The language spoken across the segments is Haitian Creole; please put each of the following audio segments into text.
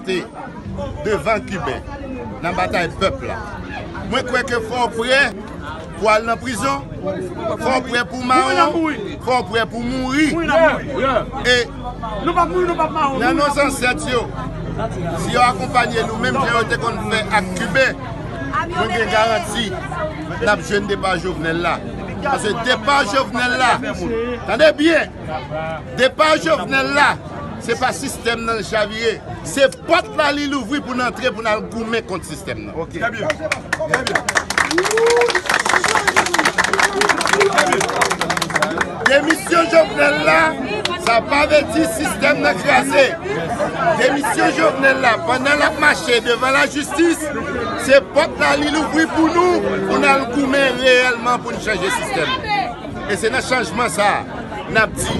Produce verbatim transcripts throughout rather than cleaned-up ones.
te devan Kiben nan batay pèp la. Mwen kwè ke fò w prè pou al nan prizon, fò w prè pou mawon, fò w prè pou mouri. E nan non zansèt yo, si yo akonpanye nou menm jan yo te konn fè ak Kiben, mwen gen garanti n ap jwenn depa Jovenel la. Paske depa Jovenel la, tande byen, depa Jovenel la, se pa sistèm nan l chavire. Se pòt la li louvri pou n antre, pou n al goumen kont sistèm nan. Trè byen. Trè byen. Demisyon Jovenel la, sa pa vle di sistèm nan kraze. Demisyon Jovenel la, pandan l ap mache devan lajistis, se pòt la li louvri pou nou, pou n al goumen reyèlman pou n chanje sistèm. E se nan chanjman sa a, n ap di,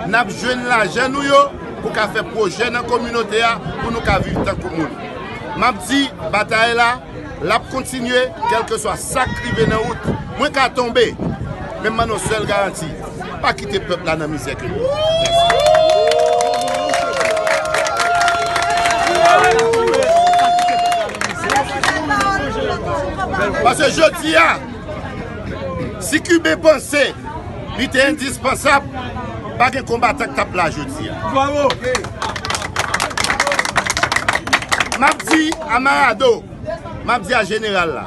n ap jwenn lajan nou yo pou ka fè pwojè nan kominote a, pou nou ka viv tankou moun. M ap di, batay la, l ap kontinye, kèlkeswa sa k rive nan wout. Mwen ka tonbe, men m ban nou yon sèl garanti, pa kite pèp la nan mizè ke nou. Paske jodi a, si Kiben panse li te endispansab, pa gen konbatan k t ap la jodi a. M ap di a Marado, m ap di a jeneral la,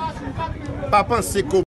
pa panse ke